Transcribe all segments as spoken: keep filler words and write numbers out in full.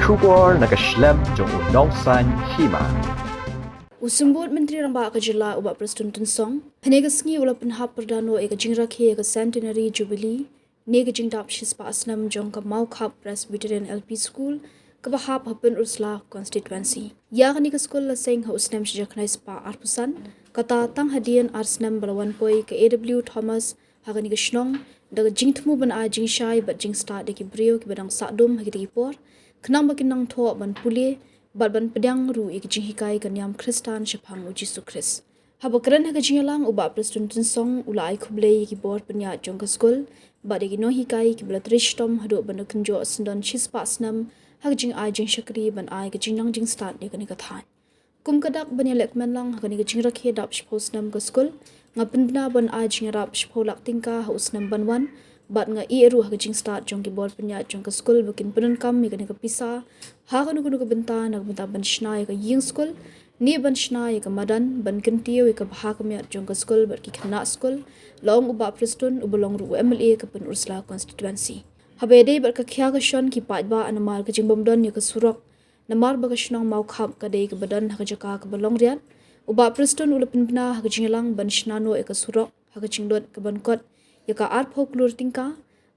Khubor na ka shlem jong u nongsan hima. U Symbud Myntri Rangbah ka Jylla u Bah Prestone Tynsong hynne ka sngi u la pynhap pyrda noh ïa ka jingrakhe ïa ka Centenary Jubilee ne ka jingdap shispah snem jong ka Mawkhap Presbyterian L P School kaba hap ha Pynursla Constituency. Ïa kane ka skul la seng ha u snem shi hajar khyndai spah arphew san, kata tang hadien ar snem ba la wan poi ka A W Thomas ha kane ka shnong da ka jingthmu ban ai jingshai bad jingstad ïa ki briew kiba dang sah dum ha kita ki por, khnang ba kin nang thoh ban pule bad ban pdiang ruh ïa ki jinghikai ka niam Khristan shaphang u Jisu Khrist. Haba kren ha ka jingïalang u Bah Prestone Tynsong u la ai khublei ïa ki bor pynïaid jong ka skul bad ïa ki nonghikai kiba la trei shitom haduh ban da kynjoh syndon shispah snem ha ka jingai jingshakri ban ai ka jingnang jingstad ïa kane ka thaiñ. Kum ka dak ban ïaleh kmen lang ha kane ka jingrakhe dap shiphew snem ka skul, nga pynbna ban ai jingïarap shiphew lak tyngka ha u snem ban wan bad nga ïeh ruh ha ka jingstad jong ki bor pynïaid jong ka skul ba kin pyndonkam ïa kane ka pisa ha kano kano ka bynta, na ka bynta ban shna ïa ka ïing skul ne ban shna ïa ka madan, ban kyntiew ïa ka bha ka miat jong ka skul bad ki khynnah skul, la ong u Bah Prestone uba long ruh u M L A ka Pynursla Constituency. Haba ïadei bad ka khia ka shon ki paidbah namar ka jingbym don ïa ka surok namar ba ka shnong Mawkhap ka dei kaba don ha ka jaka kaba long riat, u Bah Prestone u la pynbna ha ka jingïalang ban shna noh ïa ka surok ha ka jinglut kaban kot ïa ka arphew klur tyngka,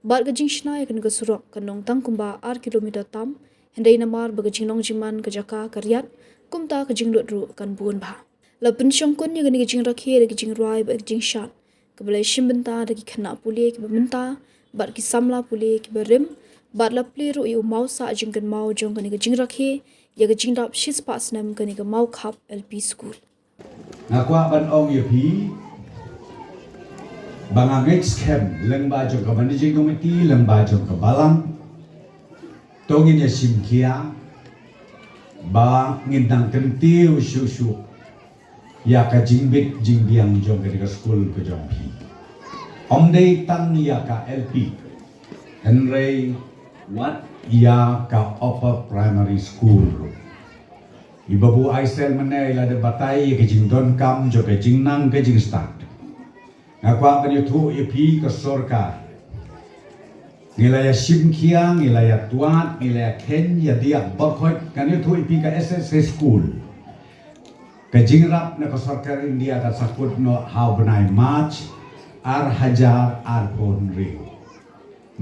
bad ka jingshna ïa kane ka surok kan long tang kumba ar kilometer tam, hynrei namar ba ka jinglong jingman ka jaka ka riat, kumta ka jinglut ruh kan bun bha. La pynshongkun ïa kane ka jingrakhe da ka jingrwai bad ka jingshad kaba la shim bynta da ki khynnah pule kiba mynta bad ki samla pule kiba rim, bad la plie ruh ïa u mawsah jingkynmaw jong kane ka jingrakhe ïa ka jingdap shispah snem kane ka Mawkhap L P School. Nga kwah ban ong ïa phi ba nga ngeit skhem lyngba jong ka managing committee, lyngba jong ka balang, to ngin ïa shimkhia ba ngin nang kyntiew shuh shuh ïa ka jingbit jingbiang jong kane ka skul ka jong phi. Ym dei tang ïa ka L P, hynrei wat ïa ka upper primary school ruh. I Babu Aisel mynne i la dep batai ïa ka jingdonkam jong ka jingnang ka jingstad. Nga kwah ban ïathuh ïa phi ka sorkar, ngi la ïa shimkhia, ngi la ïa twad, ngi la ïa kheiñ ïa diak bakhoit. Ngan ïathuh ïa phi ka S S A school, ka jingrap na ka sorkar India ka sa kut noh ha u bnai March ar hajar arphew hynriew.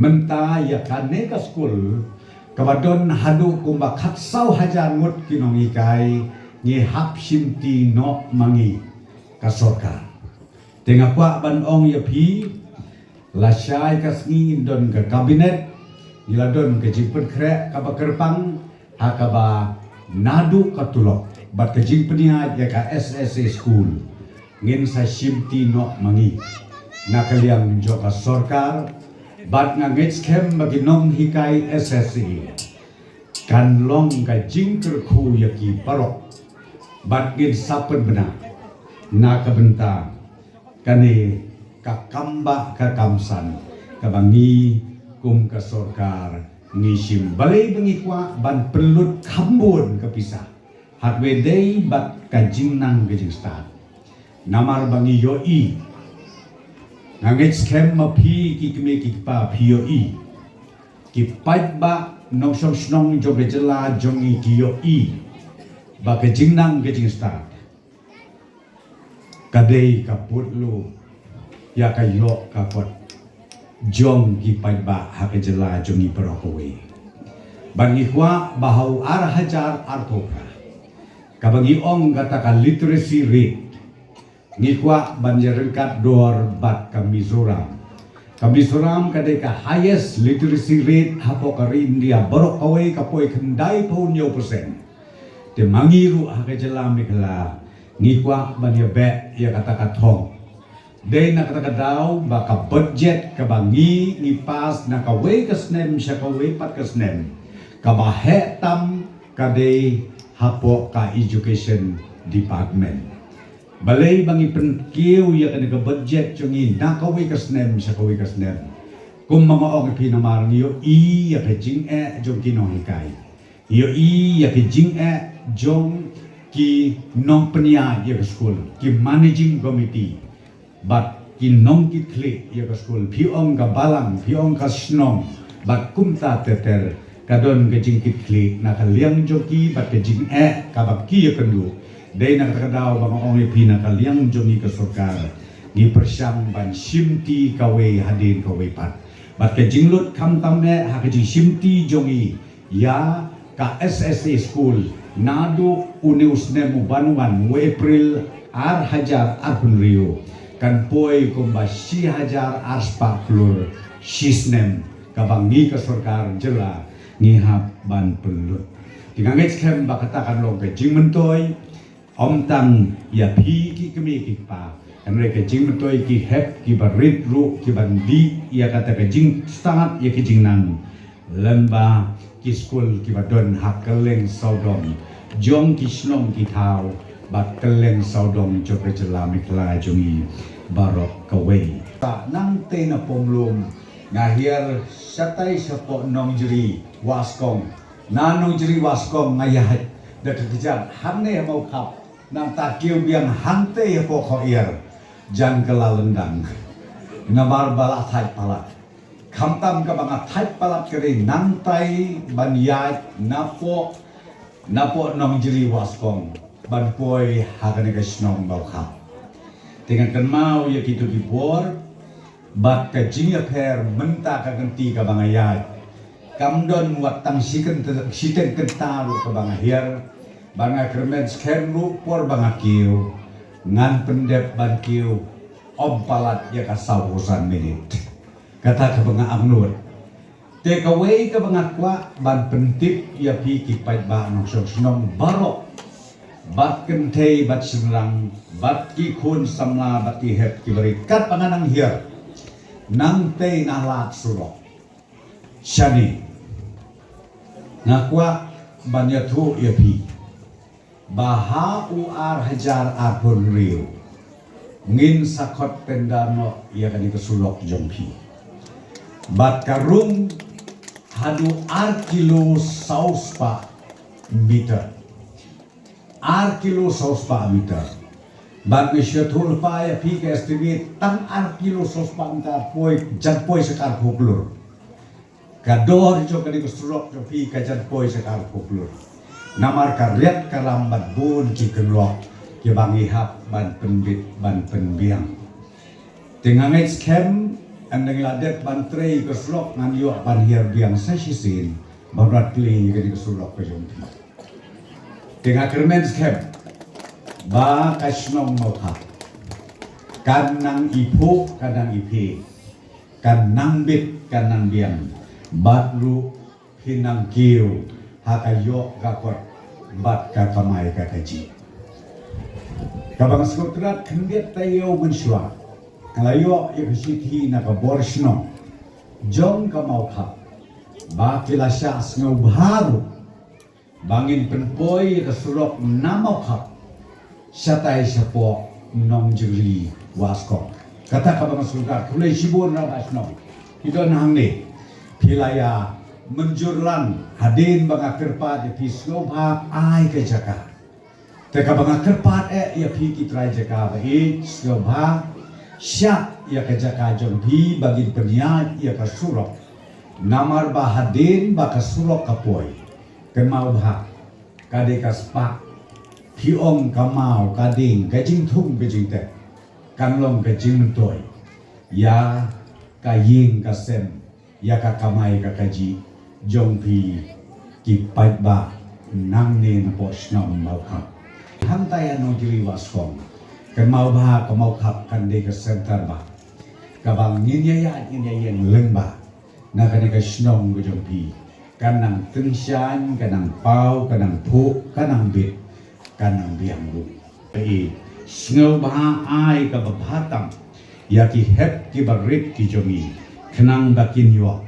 Mynta ïa kane ka skul kaba don haduh kumba khatsaw hajar ngut ki nonghikai, ngi hap shimti noh ma ngi ka sorkar. Te nga kwah ban ong ïa phi, lashai ka sngi ngin don ka kabinet, ngi la don ka jingpynkhreh kaba kyrpang ha kaba naduh ka tulop bad ka jingpynïaid ïa ka S S A school, ngin sa shimti noh ma ngi na ka liang jong ka sorkar. Bad nga ngeit skhem ba ki nonghikai S S A kan long ka jingkyrkhu ïa ki baroh, bad ngin sa pynbna na ka bynta kane ka kambah ka kamsan kaba ngi kum ka sorkar ngi shim. Balei ba ngi kwah ban pynlut kham bun ka pisa? Hynrei dei bad ka jingnang ka jingstad. Namar ba ngi ïohi, nga ngeit skhem ma phi ki kmie ki kpa phi ïohi, ki paidbah nongshong shnong jong ka jylla jong ngi ki ïohi ba ka jingnang ka jingstad ka dei ka pud luh ïa ka ïoh ka kot jong ki paidbah ha ka jylla jong ngi baroh kawei. Bad ngi kwah ba ha u ar hajar arphew phra, kaba ngi ong kata ka literacy rate, ngi kwah ban ïa ryngkat dor bad ka Mizoram. Ka Mizoram ka dei ka highest literacy rate hapoh ka ri India baroh kawei, ka poi khyndaiphew hynñiew percent. Te ma ngi ruh ha ka jylla Meghalaya ngi kwah ban ïa beh ïa kata ka thong. Dei na kata ka daw ba ka budget kaba ngi ngi pass na kawei ka snem sha kawei pat ka snem, kaba heh tam ka dei hapoh ka education department. Balei ba ngi pynkiew ïa kane ka budget jong ngi na kawei ka snem sha kawei ka snem? Kum ma nga ong ïa phi, namar ngi ïohi ïa ka jingeh jong ki nonghikai, ngi ïohi ïa ka jingeh jong ki nongpynïaid ïa ka skul, ki managing committee bad ki nongkitkhlieh ïa ka skul, phi ong ka balang, phi ong ka shnong, bad kumta ter ter. Ka don ka jingkitkhlieh na ka liang jong ki bad ka jingeh kaba ki ïakynduh. Dei na kata ka daw ba nga ong ïa phi, na ka liang jong ngi ka sorkar, ngi pyrshang ban shimti kawei hadien kawei pat. Bad ka jinglut khamtam eh ha ka jingshimti jong ngi ïa ka S S A school, naduh une u snem u ban wan, u April ar hajar arphew hynriew, kan poi kumba shi hajar arspah klur shi snem, kaba ngi ka sorkar jylla ngi hap ban pynlut. Te nga ngeit skhem ba kata kan long ka jingmyntoi, ym tang ïa phi ki kmie ki kpa, hynrei ka jingmyntoi ki hep kiba rit ruh, kiban dih ïa kata ka jingstad ïa ki jingnang, lyngba ki skul kiba don ha kylleng sawdong jong ki shnong ki thaw bad kylleng sawdong jong ka jylla Meghalaya jong ngi baroh kawei. Nangta na Pumlum, nga hiar shatai shapoh Nongjri Waskong. Na Nongjri Waskong nga ïaid da ka kjat hangne ha Mawkhap, nangta kiew biang hangta hapoh Khohiar, jan ka la lyndang. Namar ba la thait palat. Khamtam kaba nga thait palat ka dei nangtai ban ïaid napoh, napoh Nongjri Waskong ban poi ha kane ka shnong Mawkhap. Te ngan kynmaw ïa kito ki por bad ka jingïapher mynta ka kynti kaba nga ïaid. Kam don wat tang shi kynta, shiteng kynta ruh kaba nga hiar, ba nga kyrmen skhem ruh por ba nga kiew, ngan pyndep ban kiew ym palat ïa ka saw phew san minit. Kata kaba nga angnud. Te kawei kaba nga kwah ban pyntip ïa phi ki paidbah nongshong shnong baroh, bad kynthei bad shynrang, bad ki khun samla bad ki hep kiba rit, katba nga nang hiar nangtei na lad surok shane, nga kwah ban ïathuh ïa phi ba ha u ar hajar arphew hynriew ngin sa khot tender noh ïa kane ka surok jong phi. Bad ka rung haduh ar kilo saw spah meter. Ar kilo saw spah meter. Bad nga shu ïathuh lypa ïa phi, ka estimate tang ar kilo saw spah meter poi, jan poi sha ka arphew klur. Ka dor jong kane ka surok jong phi ka jan poi sha ka arphew klur. Namar ka riat ka ram bad bun ki kynroh kiba ngi hap ban pynbit ban pynbiang. Te nga ngeit skhem, ynda ngi la dep ban trei ka surok, ngan ïoh ban hiar biang sa shisien ban rat plie ïa kane ka surok ka jong phi. Te nga kyrmen skhem ba ka shnong Mawkhap kan nang iphuh, kan nang iphieng, kan nang bit, kan nang biang, bad ruh phin nang kiew ha ka ïoh ka kot bad ka kamai ka kajih. Kaba nga sngewtynnat khyndiat taïew mynshuwa, nga la ïoh ïa ka shithi na ka bor shnong jong ka Mawkhap ba ki la shah sngewbha ruh ba ngin pynpoi ïa ka surok na Mawkhap shatai shapoh Nongjri Waskong. Kata kaba nga sngewtynnat. Khublei shibun Rangbah Shnong, phi don hangne, phi la ïa mynjur lang hadien ba nga kyrpad ïa phi sngewbha ai ka jaka. Te kaba nga kyrpad eh ïa phi ki trai jaka ba ïeit, sngewbha shah ïa ka jaka jong phi ba ngin pynïaid ïa ka surok. Namar ba hadien ba ka surok ka poi, kynmaw bha, ka dei ka spah, phi ong ka maw, ka ding, ka jingthung ka jingtep, kan long ka jingmyntoi ïa ka ïing ka sem, ïa ka kamai ka kajih jong phi ki paidbah nangne napoh shnong Mawkhap. Hangta ïa Nongjri Waskong, kynmaw bha ka Mawkhap kan dei ka center ba kaba ngin ïa ïaid, ngin ïa ïeng lyngba na kane ka shnong ka jong phi. Kan nang tyngshaiñ, kan nang paw, kan nang phuh, kan nang bit, kan nang biang ruh. Phi sngewbha ai kaba bha tam ïa ki hep kiba rit ki jong ngi, khnang ba kin ïoh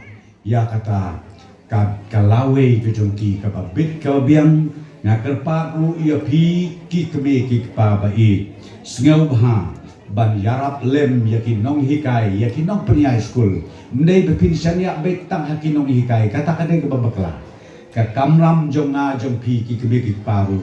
ïa kata ka, ka lawei ka jong ki kaba bit kaba biang. Nga kyrpad ruh ïa phi ki kmie ki kpa ba ïeit, sngewbha ban ïarap lem ïa ki nonghikai, ïa ki nongpynïaid skul. Ym dei ba phin shaniah beit tang ha ki nonghikai, kata ka dei kaba bakla. Ka kamram jong nga jong phi ki kmie ki kpa ruh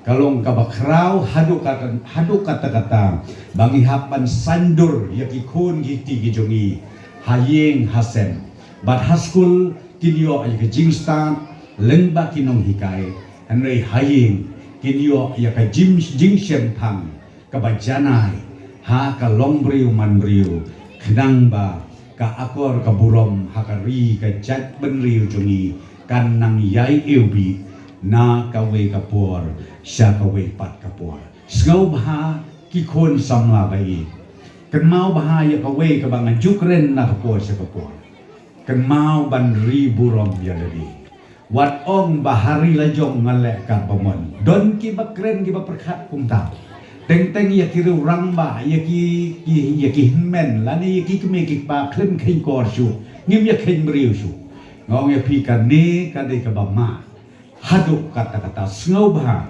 ka long kaba khraw haduh kata, haduh katta katta ba ngi hap ban saiñdur ïa ki khun ki kti ki jong ngi ha ïing ha sem bad ha skul. Kin ïoh ïa ka jingstad lyngba ki nonghikai, hynrei ha ïing kin ïoh ïa ka jing, jingshemphang kaba janai ha ka longbriew manbriew, khnang ba ka akor ka burom ha ka ri ka jaitbynriew jong ngi kan nang ïai iwbih na kawei ka por sha kawei pat ka por. Sngewbha ki khun samla ba ïeit, kynmaw bha ïa kawei kaba nga ju kren na ka por sha ka por. Kynmaw ban ri burom ïa lade. Wat ong ba ha ri la jong nga leh katba mon. Don kiba kren kiba pyrkhat kumta. Teng teng ïa ki riew rangbah, ïa ki, ki, ïa ki hynmen lane ïa ki kmie ki kpa khlem kheiñ kor shuh, ngim ïa kheiñ briew shuh. Nga ong ïa phi, kane ka dei kaba ma. Haduh katta katta, sngewbha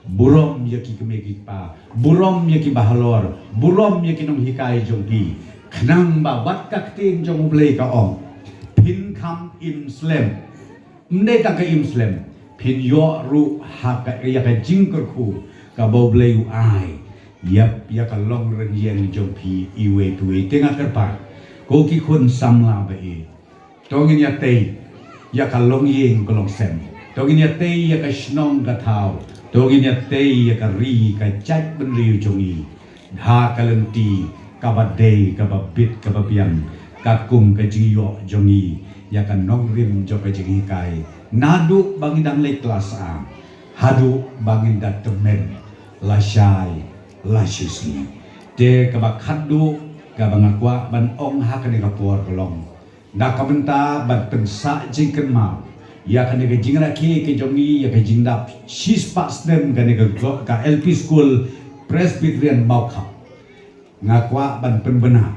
burom ïa ki kmie ki kpa, burom ïa ki bahalor, burom ïa ki nonghikai jong phi. Khnang ba wat ka ktien jong U Blei ka ong, phin kham im slem. Ym dei tang ka im slem, phin ïoh ruh ha ka, ïa ka jingkyrkhu kaba U Blei u ai ïa, ïa ka longrynïeng jong phi iwei pa iwei. Te nga kyrpad, ko ki khun samla ba ïeit, to ngin ïa tei ïa ka longïing ka longsem. To ngin ïa tei ïa ka shnong ka thaw. To ngin ïa tei ïa ka ri ka jaitbynriew jong ngi ha ka lynti kaba dei, kaba bit, kaba biang, katkum ka jingïoh jong ngi ïa ka nongrim jong ka jinghikai naduh ba ngi dang leit klas A haduh ba ngin da tymmen lashai lashisngi. Te kaba khatduh kaba nga kwah ban ong ha kane ka por ka long, na ka bynta ban pynsah jingkynmaw ïa kane ka jingrakhe ka jong ngi ïa ka jingdap shispah snem kane ka, ka L P School Presbyterian Mawkhap. Nga kwah ban pynbna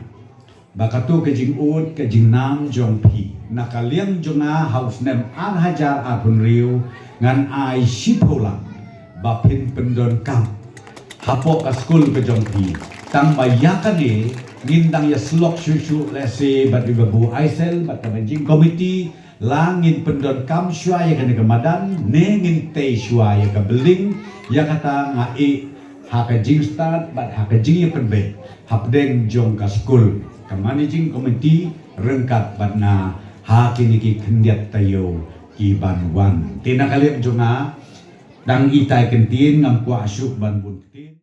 ba kato ka jingud ka jingnam jong phi na ka liang jong nga ha u snem ar hajar arphew hynriew ngan ai shiphew lak ba phin pyndonkam hapoh ka skul ka jong phi. Tang ba ïa kane ngin dang ïa slok shuh shuh lehse bad i Babu Aisel bad ka managing committee, la ngin pyndonkam shuwa ïa kane ka madan ne ngin tei shuwa ïa ka building, ïa kata nga ïeh ha ka jingstad bad ha ka jingïapynbeit hapdeng jong ka skul, ka managing committee ryngkat bad nga ha kine ki khyndiat taïew ki ban wan. Te na ka liang jong nga, dang itai kyntien, ngam kwah shuh ban bun ktien.